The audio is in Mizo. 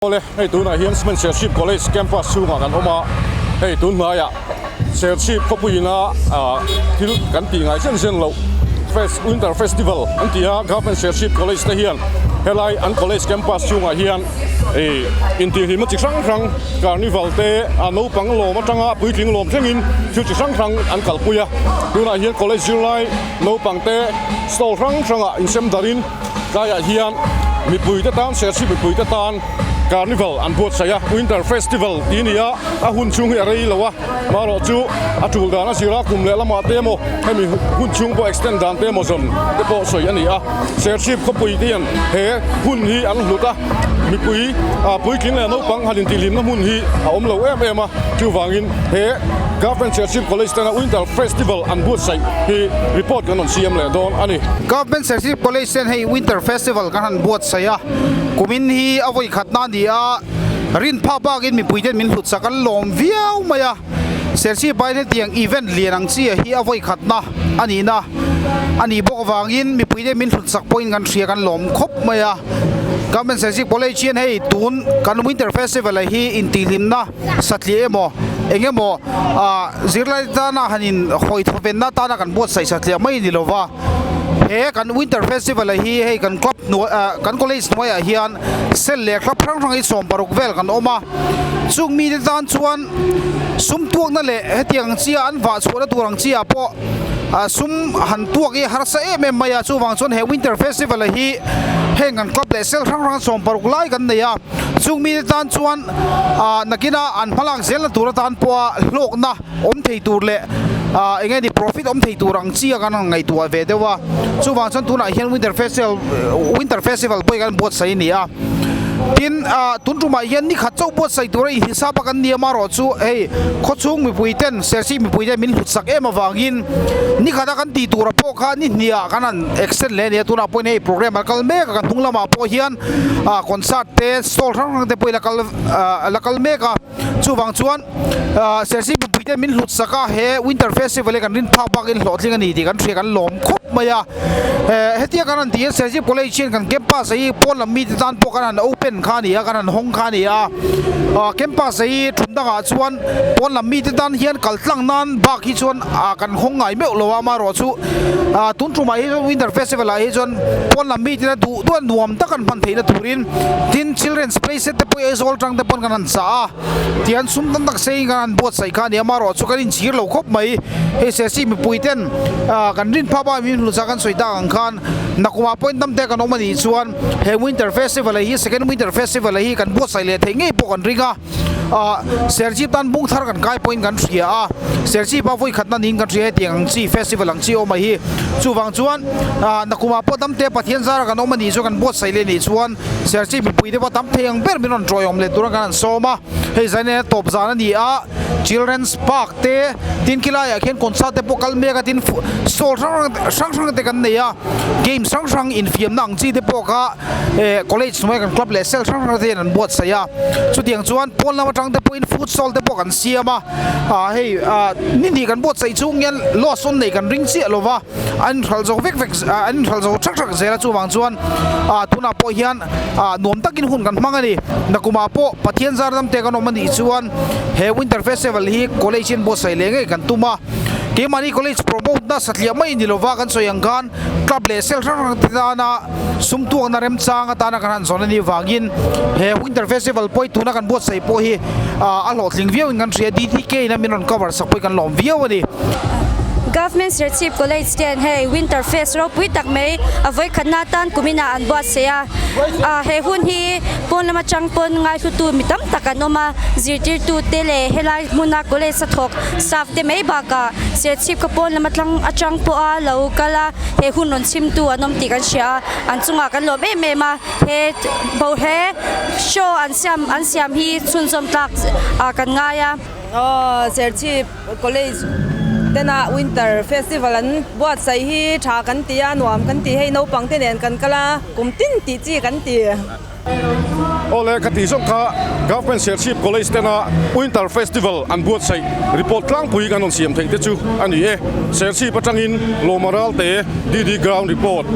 Awle, hei tunah hian Cement Serchhip College campus chhungah kan awm a, hei tun hnaiah Serchhip khawpuiina thil kan tih ngai zen zen loh Fest Winter Festival an ti a, Government Serchhip College te hian helai an college campus chhungah hian ih intihhlimna chi hrang hrang Carnival te a naupang lawm atanga puitling lawm thlengin thil chi hrang hrang an kalpui a, tunah hian college zirlai naupang te stall hrang hrangah insem darin Tlaiah hian mipuite tan Serchhip mipuite tan Carnival an buatsaih a, Winter Festival tih a ni a, a hun chhung hi a rei lo a, marawh chu a tul dan a zir a, kum leh lamah te emaw hemi hun chhung pawh extend dan te emaw zawn te pawh sawi a ni a. Serchhip khawpui te hian he hun hi an hlut a, mipui puitling leh naupang han intihhlimna hmun hi a awm lo em em a, chuvangin he Government Serchhip College tana Winter Festival an buatsaih hi report kan rawn siam leh dawn a ni. Government Serchhip College ten hei Winter Festival kan han buatsaih a, kumin hi a vawi khatna a ni a, rin phak bakin mipui ten min hlut sak an lawm viau mai a, Serchhip ah hian hetiang event lian ang chi hi a vawi khatna a nihna a nih bawk avangin mipui ten min hlut sak pawhin kan hria kan lawm khawp mai a, Government Serchhip College hian hei tun kan Winter Festival ah hi intihhlimna satliah emaw eng emaw ah zirlai tana han in hawi thawvenna tana kan buatsaih satliah mai ni lova he kan winter festival ah hi hei kan club hnuai ah kan college hnuaiah hian cell leh club hrang hrang hi 60 vel kan awm a chung mite tan chuan sum tuakna leh hetiang ang chi a an vah chhuahna tur ang chi ah pawh ah sum han tuak hi harsa em em mai a chuvang chuan he winter festival ah hi heng kan club leh cell hrang hrang 60 lai kan nei a chung mite tan chuan ah nakina an hmalak zelna tur atan pawha hlawkna awm thei tur leh ah eng nge ni profit awm thei tur ang chi a kan han ngaihtuah ve deuh a chuvang chuan tunah hian winter festival winter festival pawh hi kan buatsaih a ni a tin ah tun tumah hian ni khat chauh buatsaih tur a inhisap a kan ni amarawh chu hei khawchhung mipui ten Serchhip mipui ten min hlut sak em avangin ni khata kan tih tura pawh kha ni hniah kan han extend leh a ni a tunah pawhin hei programme a kal mek a kan hnung lamah pawh hian ah concert te stall hrang hrang te pawh hi la kal ah la kal mek a chuvang chuan ah Serchhip mipui te min hlut sak a he winter festival hi kan rin phak bak in hlawhtling a ni tih kan hria kan lawm khawp mai a eh hetia kan han tih hian Serchhip college hian kan campus ah hi pawn lam mite tan pawh kan han open kha a ni a kan han hawng kha a ni a ah campus ah hi thum dangah chuan pawn lam mite tan hian kal tlang nan bak hi chuan ah kan hawng ngai meuh lo a amaherawhchu ah tun tumah hi chuan winter festival ah hi chuan pawn lam mite tan duh duh a nuam tak an hman theihna turin tin children's play set te pawh hi Aizawl tang te pawn kan han chah a tihian sum tam tak sei in kan han buatsaih kha a ni a amaherawhchu kan inchhir lo khawp mai hei Serchhip mipui ten ah kan rin phak bak min hlut zah kan sawi tak ang khan nakumah pawhin tam te kan awm a nih chuan he winter festival hi second winter festival hi kan buatsaih leh theih ngei pawh kan ring a. Ah Serchhip tan bung thar kan kai pawhin kan hria a, Serchhip a vawi khatna niin kan hria hetiang ang chi festival ang chi awm a hi. Chuvang chuan ah nakumah pawh damte Pathian zara kan awm a nih chuan kan buatsaih leh nih chuan Serchhip mipui te pawh tam thei ang ber min rawn tawiawm leh tura kan han sawm a, hei zai nena tawp zan a ni a, Children's Park te tin khilaiah khian concert te pawh kal mek a tin stall hrang hrang hrang te kan nei a, games hrang hrang infiamna ang chi te pawh kha eh college hnuaia kan club leh cell hrang hrang te hian an buatsaih a chutiang chuan pawn lam atang te pawhin futsal te pawh kan siam a ah hei ah ni hnih kan buatsaih chung hian loss sawn nei kan ring chiah lo va an inhralh zo vek vek ah an inhralh zo thak thak zel a chuvang chuan ah tunah pawh hian ah nuam takin hun kan hmang a ni nakumah pawh Pathian zar lam te kan awm a nih chuan he winter festival hi college hian buatsaih leh ngei kan tum a keimahni college promote na satliah mai ni lova kan sawi ang khan club leh cell hrang hrang te tana sum tuakna remchang atana kan han zawn a nih vangin he winter festival pawh hi tuna kan buatsaih pawh hi ah a hlawhtling viau in kan hria D_T_K in a min rawn cover sak pawh hi kan lawm viau a ni. Government Serchhip College ten hei Winter Fest ropui tak mai a vawikhatna atan kumin ah an buatsaih a, ah he hun hi pawn lam atang pawn ngaihlutu mi tam tak an awm a, zirtirtu te leh helai hmuna college a thawk staff te mai bakah Serchhip khaw pawn lam atang atang pawha lo kal a he hun rawn chhimtu an awm tih kan hria a, an chungah kan lawm em em a, he bo he show an siam an siam hi chhunzawm tlak ah kan ngai a. Aw Serchhip College tena Winter Festival an buatsaih hi tha kan ti a, nuam kan ti hei naupang te nen kan kal a, kum tin tih chi kan ti. Awle ka tih zawng kha Government Serchhip College tena Winter Festival an buatsaih report tlangpui kan rawn siam theih te chu a ni e. Serchhip atangin Lawma Ralte, DD Ground Report.